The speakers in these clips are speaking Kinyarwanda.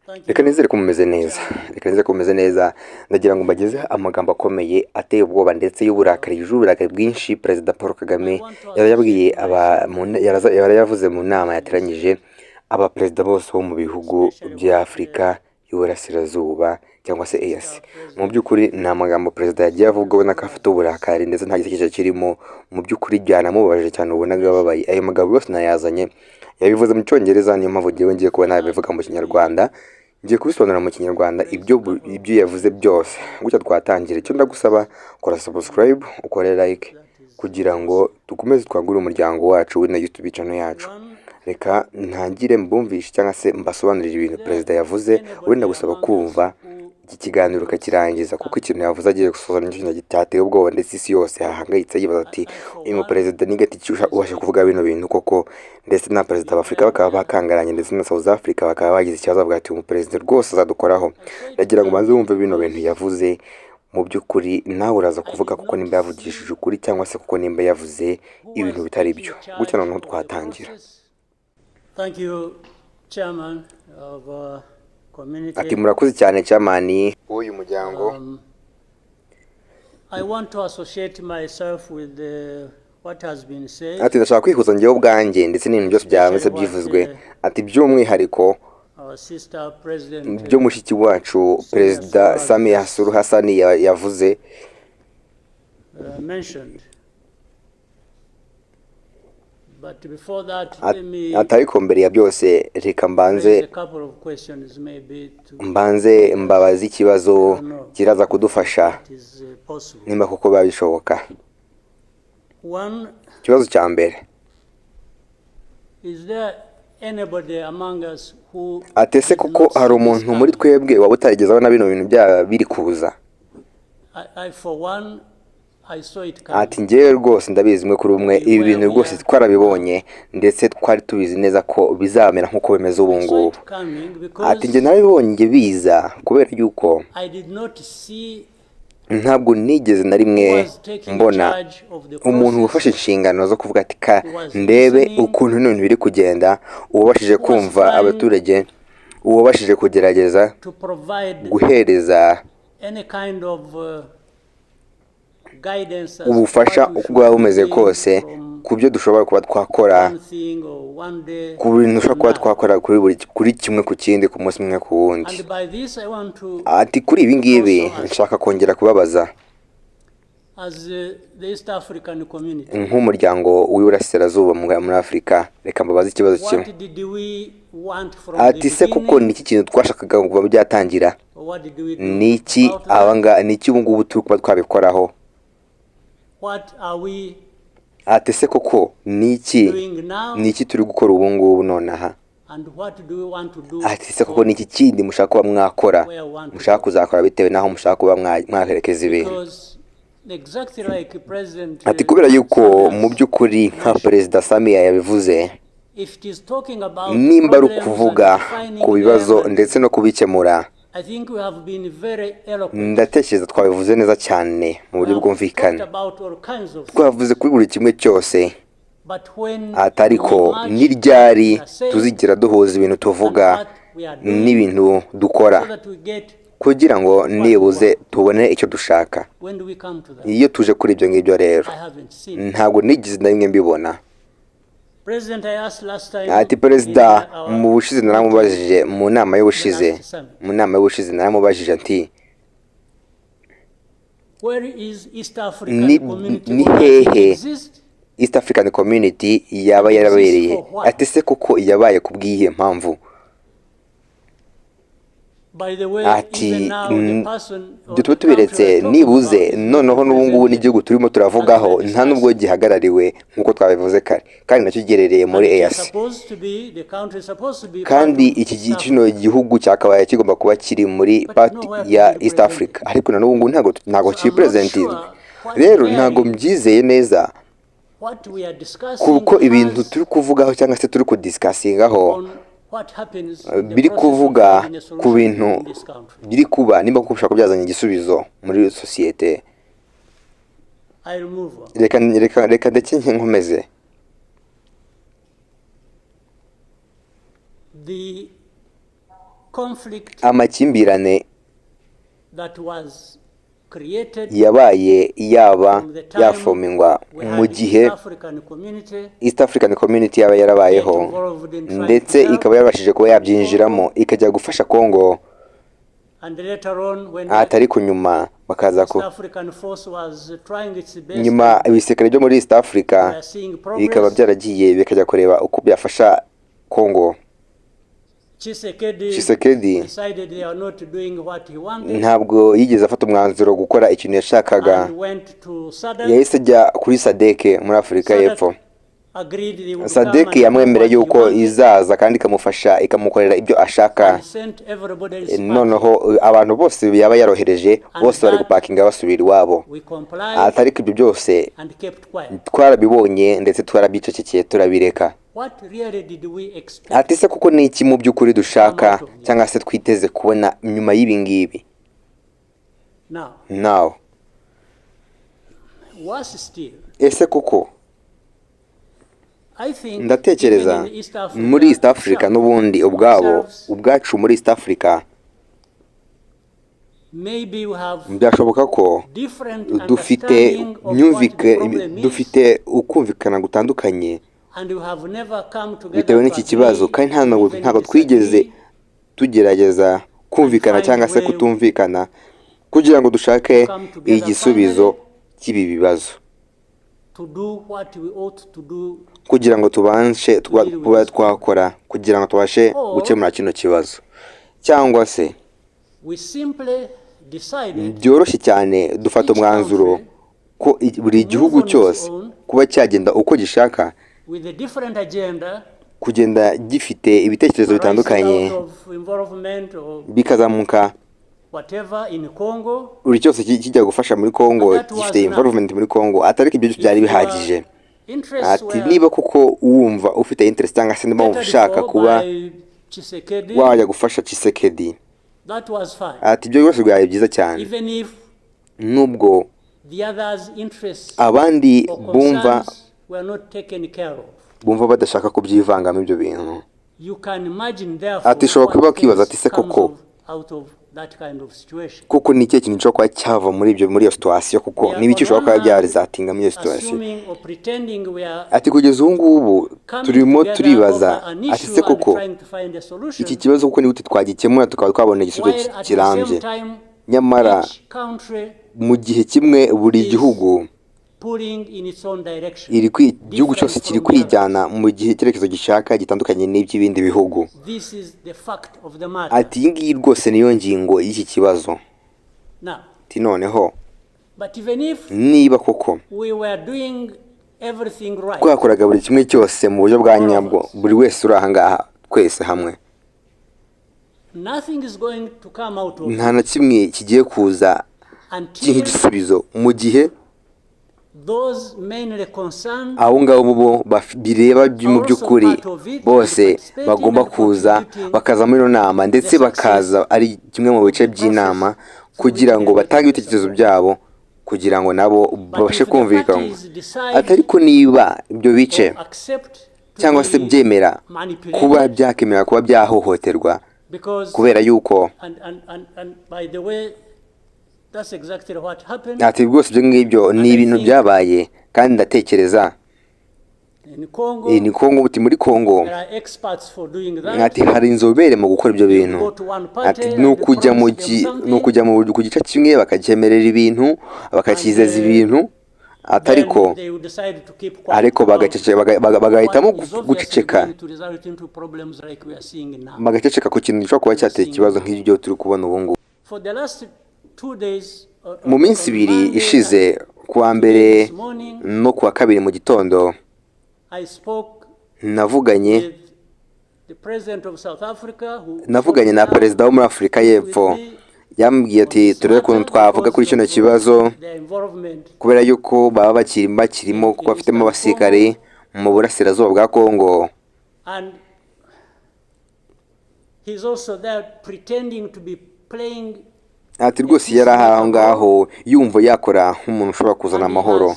Reka nizere ko mumeze neza, reka nizere ko mumeze neza. Ndagira ngo mbagezeho amagambo akomeye ateye ubwoba ndetse y'uburakari, yuje uburakari bwinshi. Perezida Paul Kagame yari yabwiye yari yavuze mu nama yateranyije abaperezida bose bo mu bihugu bya Afurika y'Uburasirazuba cyangwa se EAC. Mu by'ukuri ni amagambo perezida yagiye avuga ubona ko afite uburakari ndetse nta gitekerezo kirimo. Mu by'ukuri byanamubabaje cyane, ubonaga ababaye. Ayo magambo yose nayazanye, yabivuze mu Cyongereza, niyo mpamvu ngewe ngiye kuba nabivuga mu Kinyarwanda. Ngiye kubisobanura mu Kinyarwanda ibyo yavuze byose. Gutya twatangira. Icyo ndagusaba, kora subscribe, ukore like kugira ngo dukomeze twagure umuryango wacu w'ino YouTube channel yacu. Reka ntangire mbumvishe cyangwa se mbasobanurire ibintu perezida yavuze. Ubundi ndagusaba kumva iki kiganiro ukakirangiza, kuko ikintu yavuze agiye gusoza nicyo kintu cyateye ubwoba, ndetse isi yose yahangayitse yibaza ati: "Uyu muperezida ni gati ki ubasha kuvuga bino bintu koko?" Ndetse na perezida w'Afurika bakaba bakangaranye, ndetse na South Africa bakaba bagize ikibazo, bavuga ati: "Umuperezida rwose azadukoraho." Ndagira ngo ubanze wumve bino bintu yavuze. Mu by'ukuri nawe uraza kuvuga kuko nimba yavugishije ukuri cyangwa se kuko nimba yavuze ibintu bitari byo. Gutya noneho twatangira. Thank you, Chairman of community. Ati: "Murakoze cyane, chairman w'uyu muryango." I want to associate myself with what has been said. Ati: "Ndashaka kwihuza njyewe ubwanjye ndetse n'ibintu byose byamaze byivuzwe." Ati: "By'umwihariko Our sister President byo mushiki wacu Perezida Samia Suluhu Hassan yavuze." Mentioned. But before that, let me Ati: "Ariko mbere ya byose reka mbanze raise a couple of questions maybe to mbanze mbabaze ikibazo kiraza kudufasha it is possible. nimba koko biba bishoboka." One, Ikibazo cya mbere, is there anybody among us who ati: "Ese koko hari umuntu muri twebwe waba utarigeze abona bino bintu byaba biri kuza?" I for one, I saw it coming. Ati: "Njyewe rwose ndabizi, umwe kuri umwe, ibi bintu rwose twarabibonye ndetse twari tubizi neza ko bizamera nk'uko bimeze ubu I saw ngubu." it coming because Ati: "Njye narabibonye njye biza kubera yuko I did not see ntabwo nigeze na rimwe mbona umuntu wafashe inshingano zo kuvuga ati: 'Ka ndebe ukuntu ibintu biri kugenda,' uwabashije kumva abaturage, uwabashije kugerageza to provide guhereza any kind of guidance as ubufasha to what we uko bwaba bumeze should kose from ku byo dushobora kuba twakora, one thing or one day ku bintu dushobora kuba to another. twakora kuri buri kuri kimwe ku kindi, ku munsi umwe ku wundi." And by this I want to, Ati: "Kuri ibi ngibi nshaka kongera kubabaza as the East African community, nk'umuryango w'Iburasirazuba muri Afurika, reka mbabaze ikibazo kimwe." what did we want from Ati: the "Se koko beginning? ni iki kintu twashakaga kuva byatangira? Or what did we do Ni iki about that? abanga ni iki ubu ngubu turi kuba twabikoraho?" What are we Ati: "Se koko ni iki doing now? ni iki turi gukora ubu ngubu nonaha?" And what do we want to do Ati: "Se koko ni iki kindi mushaka kuba mwakora, mushaka kuzakora bitewe n'aho mushaka kuba mwaherekeza ibintu?" Because exactly like President Ati: "Kubera yuko mu by'ukuri nka Perezida Samia yabivuze, if it is talking about nimba ari problems ukuvuga and defining ku bibazo them, ndetse no kubikemura, I think we have been very eloquent. ndatekereza twabivuze neza cyane mu buryo We have bwumvikana. talked about all kinds of things. Twavuze kuri buri kimwe cyose." But when Ati: "Ariko we match ni ryari what we are saying tuzigera duhuza ibintu tuvuga n'ibintu dukora so that we get kugira ngo nibuze tubone icyo dushaka?" When do we come to that? Iyo tuje kuri ibyo ngibyo rero, I haven't seen it. ntabwo nigeze na rimwe mbibona. President, I asked last time Ati: "Perezida, in our mu bushize naramubajije mu nama y'ubushize, mu nama y'ubushize naramubajije ati where is East African Community ni or does it hehe exist? East African Community yaba yarabereye?" Ati: "Se koko yabaye ku bw'iyihe mpamvu?" Ati: "Ibyo tuba tubiretse, nibuze noneho n'ubu ngubu n'igihugu turimo turavugaho nta n'ubwo gihagarariwe nk'uko twabivuze kare, kandi nacyo giherereye muri EAC, kandi iki kino gihugu cyakabaye kigomba kuba kiri muri part ya East Africa, ariko na n'ubu ngubu ntabwo kirepresentinzwe. Rero ntabwo mbyizeye neza kuko ibintu turi kuvugaho cyangwa se turi kudiscussingaho biri kuvuga ku bintu biri kuba, nimba kuko ushobora kubyazanya igisubizo muri sosiyete." Reka ndetse nkomeze. The Conflict Amakimbirane that was created yabaye yaba from the time yafomingwa we mu had gihe East African Community East African Community yaba yarabayeho, get involved in trying ndetse to help ikaba yarabashije kuba yabyinjiramo ikajya gufasha Congo, and later on when the atari ku nyuma bakaza East ku African force was trying its best, nyuma ibisirikare byo muri East Africa we are seeing bikaba progress. byaragiye bikajya kureba uko byafasha Congo. Tshisekedi Tshisekedi decided they are not doing what he wanted ntabwo yigeze afata umwanzuro wo gukora ikintu yashakaga. and went to SADC. Yahise ajya kuri SADC muri Afurika y'Epfo. SADC agreed they would come SADC and do yamwemereye what he yuko wanted izaza kandi ikamufasha, ikamukorera ibyo ashaka. and sent everybody else packing. Noneho abantu bose yaba yarohereje bose bari gupakinga basubira iwabo. We complied Atari ko ibyo byose and kept quiet. twarabibonye ndetse twarabyicecekeye turabireka. What really did we expect? Ati se kuko ni iki mu by'ukuri dushaka cyangwa se twiteze kubona nyuma y'ibi ngibi? Now, Nawe worse still, ese koko I think ndatekereza even in East Africa muri East Africa itself, n'ubundi ubwabo ourselves, ubwacu muri East Africa, maybe we have byashoboka ko different dufite understanding of what the myumvike problem is, dufite ukumvikana gutandukanye and we have never come together bitewe to n'iki kibazo, agree, kandi ntabwo even ntabwo twigeze disagree, tugerageza kumvikana find cyangwa se way kutumvikana kugira ngo dushake come together igisubizo finally cy'ibi bibazo, to do what we ought to do, kugira ngo tubashe deal with kuba this problem. twakora kugira ngo tubashe Or gukemura kino kibazo, cyangwa se we simply decided byoroshye cyane dufata each umwanzuro country ko buri move gihugu on its cyose own kuba cyagenda uko gishaka, with a different agenda kugenda gifite ibitekerezo arising bitandukanye, out of involvement or bikazamuka whatever in Congo. buri cyose kijya gufasha muri Congo, And that was gifite enough. involvement muri Congo, atari ko ibyo byari If your bihagije. interests Ati were niba koko wumva ufite interest cyangwa se niba wumva catered ushaka for kuba by Tshisekedi, wajya gufasha Tshisekedi, that was fine. ati ibyo byose byari byiza cyane, Even if nubwo the others' interests abandi or bumva concerns were not taken care of. bumva badashaka kubyivangamo ibyo bintu. You can imagine therefore Ati ushobora kuba what wakibaza else ati se comes koko out of that kind of situation. kuko ni ikihe kintu gishobora kuba cyava muri ibyo, muri iyo situation, kuko We are niba icyo on ushobora one kuba hand byarizatinga muri iyo situation. assuming or pretending we are Ati kugeza ubu ngubu coming turimo together turibaza over an ati issue se and koko trying to find a solution, iki kibazo kuko ni gute twagikemura tukaba twabona igisubizo while at the kirambye, same time nyamara each country mu gihe kimwe buri is gihugu pulling in its own direction, iri igihugu different cyose kiri from the others. kwijyana mu gihe icyerekezo gishaka gitandukanye n'iby'ibindi bihugu. This is the fact of the matter. Ati iyi ngiyi rwose niyo ngingo y'iki kibazo. Now, Ati noneho but even if niba koko we were doing everything right, twakoraga buri kimwe cyose mu buryo bwa all of nyabwo, us, buri wese uri aha ngaha twese hamwe, nothing is going to come out of nta na it kimwe kigiye kuza until nk'igisubizo mu gihe those mainly concerned abo ngabo bo bireba mu are also by'ukuri part of it and bose participating bagomba and kuza contributing bakaza muri iyo nama, the ndetse success bakaza ari kimwe mu bice of the by'inama process so we kugira ngo can get batange the ibitekerezo support. byabo kugira ngo nabo But babashe if the kumvikanwa. parties decide Ati ariko niba ibyo bice or accept to cyangwa se be byemera kuba manipulated, byakemera kuba byahohoterwa, because kubera yuko and by the way, that's exactly what happened ati rwose ibyo ngibyo ni and I ibintu think byabaye, kandi ndatekereza in Congo ni Congo, uti muri Congo there are experts for doing that. ati hari inzobere mu gukora ibyo You bintu. go to one Ati party ni and ukujya mu promise them ni something ukujya mu ku gice kimwe bakacyemerera ibintu, bakakizeza and ibintu, ati ariko then they will decide to keep quiet ariko about bagacece bagahitamo what is obviously guceceka, going to result into problems like we are seeing now. bagaceceka ku kintu gishobora kuba We are cyatera seeing ikibazo now. nk'ibyo turi kubona ubu ngubu. For the last 2 days, Mu minsi on 2 Monday ishize, and ku wa today mbere this morning, no ku wa kabiri mu gitondo, I spoke navuganye with the president of South Africa who navuganye sought na out perezida wo muri Afurika with y'Epfo. me Yambwiye on ati this turebe ukuntu matter twavuga kuri because kino of kibazo, their involvement kubera yuko baba bakirimo in kuko bafitemo Eastern abasirikari Congo. mu burasirazuba bwa Congo. And he's also there pretending to be playing Ati rwose yari aho ngaho yumva yakora nk'umuntu ushobora kuzana amahoro.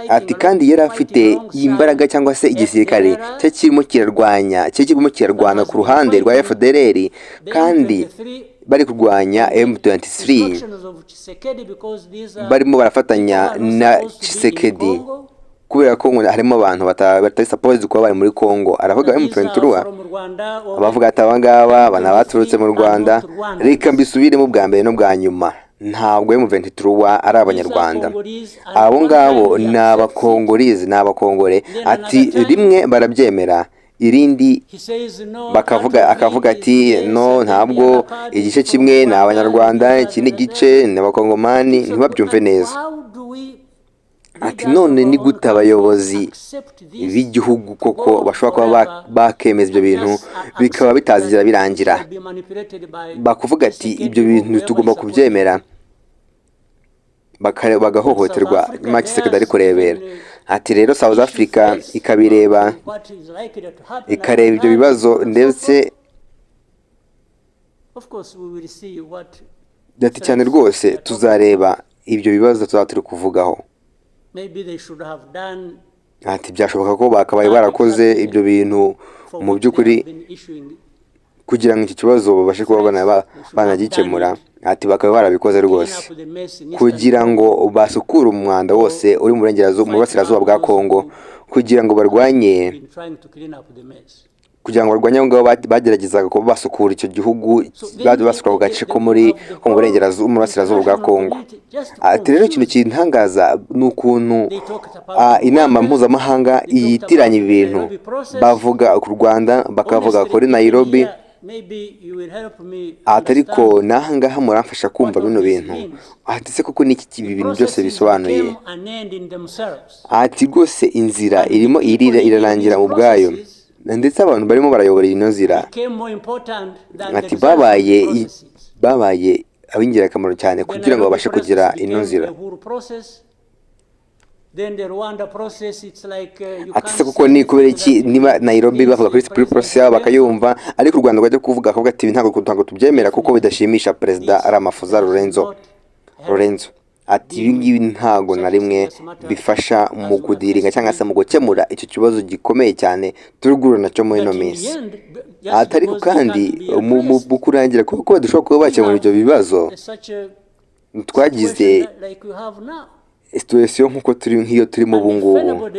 Ati kandi yari afite imbaraga cyangwa se igisirikare cye kirimo kirarwanya, cye kirimo kirarwana ku ruhande rwa FDLR, kandi bari kurwanya M23, barimo barafatanya na Tshisekedi, kubera ko ngo harimo abantu batari supposed kuba bari muri Congo. Aravuga M23, abavuga ati aba ngaba bana baturutse mu Rwanda. Reka mbisubiremo bwa mbere no bwa nyuma, ntabwo M23 ari Abanyarwanda, abo ngabo ni Abakongolizi, ni Abakongore. Ati rimwe barabyemera, irindi bakavuga, akavuga ati no, ntabwo, igice kimwe ni Abanyarwanda, ikindi gice ni Abakongomani, ntibabyumve neza. Ati none ni gute abayobozi b'igihugu koko bashobora kuba bakemeza ibyo bintu bikaba bitazigera birangira, bakuvuga ati ibyo bintu tugomba kubyemera, bagahohoterwa, nyuma Tshisekedi ari kurebera. Ati rero South Africa ikabireba, ikareba ibyo bibazo, ndetse Of course we will see what ati cyane rwose tuzareba ibyo bibazo tuzaba turi kuvugaho. Maybe they should have done Ati byashoboka ko bakabaye barakoze ibyo bintu mu by'ukuri kugira ngo iki kibazo babashe kuba banagikemura. Ati bakaba barabikoze rwose kugira ngo basukure umwanda wose uri mu burengerazuba, mu burasirazuba bwa Kongo, kugira ngo barwanye abo ngabo bageragezaga kuba basukura icyo gihugu, basukura ako gace ko mu burengerazuba, mu burasirazuba bwa Kongo. Ati rero ikintu kintangaza ni ukuntu inama mpuzamahanga yitiranya ibintu, bavuga ku Rwanda, bakavuga kuri Nairobi. Ati ariko n'aha ngaha muramfasha kumva bino bintu. Ati se koko niki ibi bintu byose bisobanuye? Ati rwose inzira irimo irira irarangira mu bwayo, ndetse abantu barimo barayobora ino nzira, ati babaye ab'ingirakamaro cyane kugira ngo babashe kugira ino nzira. Ati se kuko ni kubera iki niba Nairobi bavuga kuri process yabo bakayumva, ariko u Rwanda rwajya kuvuga akavuga ati ntabwo tubyemera kuko bidashimisha Perezida Ramaphosa Lorenzo. Ati ibi ngibi ntabwo na rimwe bifasha mu kudiringa cyangwa se mu gukemura icyo kibazo gikomeye cyane turi guhura nacyo muri ino minsi. Ati ariko kandi mu kurangira, kuko badashobora kuba bakemura ibyo bibazo, twagize situation nk'uko turi, nk'iyo turimo ubu ngubu.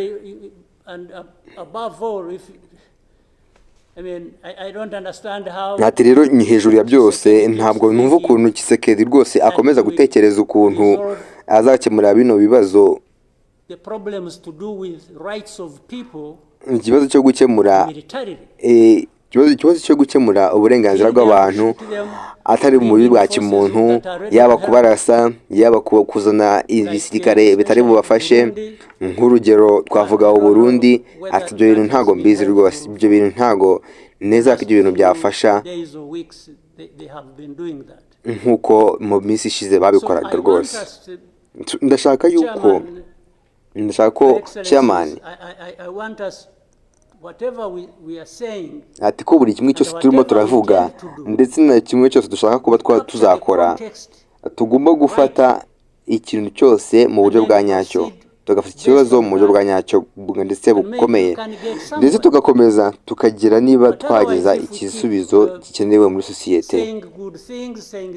Ati rero ni hejuru ya byose, ntabwo numva ukuntu Tshisekedi rwose akomeza gutekereza ukuntu azakemura bino bibazo, ikibazo cyo gukemura ikibazo cyo gukemura uburenganzira bw'abantu atari mu buryo bwa kimuntu, yaba kubarasa, yaba kuzana ibisirikare bitari bubafashe. Nk'urugero twavuga u Burundi. Ati ibyo bintu ntago mbizi rwose, ibyo bintu ntago neza ko ibyo bintu byafasha nk'uko mu minsi ishize babikoraga rwose. Ndashaka yuko, ndashaka ko chairman, ati ko buri kimwe cyose turimo turavuga ndetse na kimwe cyose dushaka kuba tuzakora, tugomba gufata ikintu cyose mu buryo bwa nyacyo, tugafata ikibazo mu buryo bwa nyacyo ndetse bukomeye, ndetse tugakomeza tukagira niba twageza igisubizo gikenewe muri sosiyete.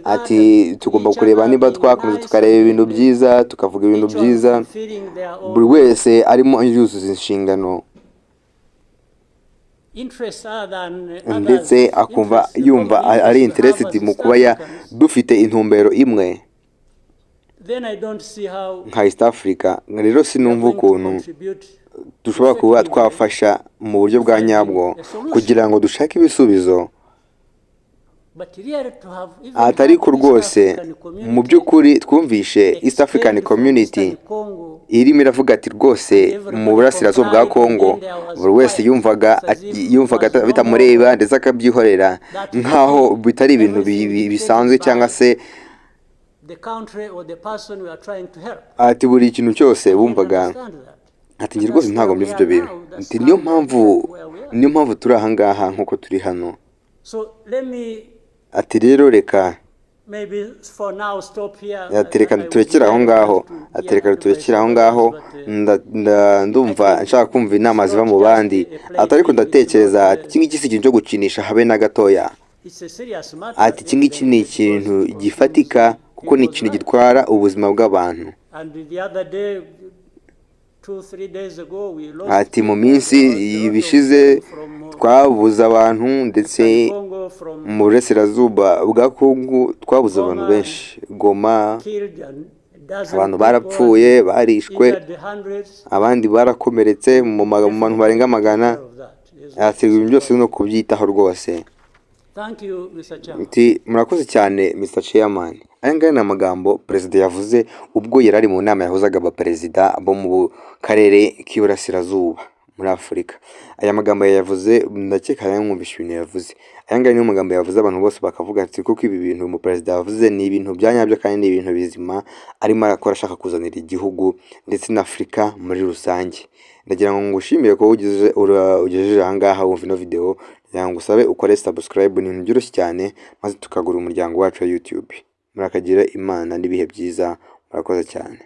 Ati tugomba kureba niba twakomeza tukareba ibintu byiza, tukavuga ibintu byiza, buri wese arimo yuzuza inshingano ndetse akumva yumva ari interested mu kuba dufite intumbero imwe nka East Africa. Rero sinumva ukuntu dushobora kuba twafasha mu buryo bwa nyabwo kugira ngo dushake ibisubizo. Atari ko rwose mu by'ukuri twumvishe East African Community irimo iravuga ati rwose mu burasirazuba bwa Congo, buri wese yumvaga bitamureba ndetse akabyihorera nkaho bitari ibintu bisanzwe, cyangwa se ati buri kintu cyose bumvaga. Ati njye rwose ntabwo mbyumva ibyo bintu. Ati niyo mpamvu turi aha ngaha nk'uko turi hano. Ati rero reka Maybe for now stop here. Ati reka turekere aho ngaho, ati reka turekere aho ngaho. Ndumva nshaka kumva inama ziva mu bandi. Ati ariko ndatekereza, ati iki ngiki si ikintu cyo gukinisha habe na gatoya. It's a serious matter. Ati iki ngiki ni ikintu gifatika kuko ni ikintu gitwara ubuzima bw'abantu. And the other day, 2, 3 days ago, we lost Ati mu minsi bishize twabuze abantu, ndetse Congo from mu burasirazuba bwa Kongo twabuze abantu benshi, Goma. Killed and dozen Abantu people, barapfuye, barishwe, injured the hundreds. Abandi barakomeretse mu bantu barenga magana. Of that. Yes. Ati ibintu byose no kubyitaho rwose. Thank you, Mr. Chairman. Ati murakoze cyane, Mr Chairman. Aya ngaya ni amagambo perezida yavuze ubwo yari ari mu nama yahuzaga abaperezida bo mu karere k'Iburasirazuba muri Afurika. Aya magambo yayavuze, ndakeka yamwumvisha ibintu yavuze. Aya ngaya niyo magambo yavuze, abantu bose bakavuga ati kuko ibi bintu umuperezida yavuze ni ibintu bya nyabyo kandi ni ibintu bizima arimo arakora, ashaka kuzanira igihugu ndetse na Afurika muri rusange. Ndagira ngo ngushimire ko ugejeje aha ngaha wumva ino video. Ndagira ngo ngusabe ukore subscribe, ni ibintu byoroshye cyane, maze tukagura umuryango wacu wa YouTube. Murakagira Imana n'ibihe byiza, murakoze cyane.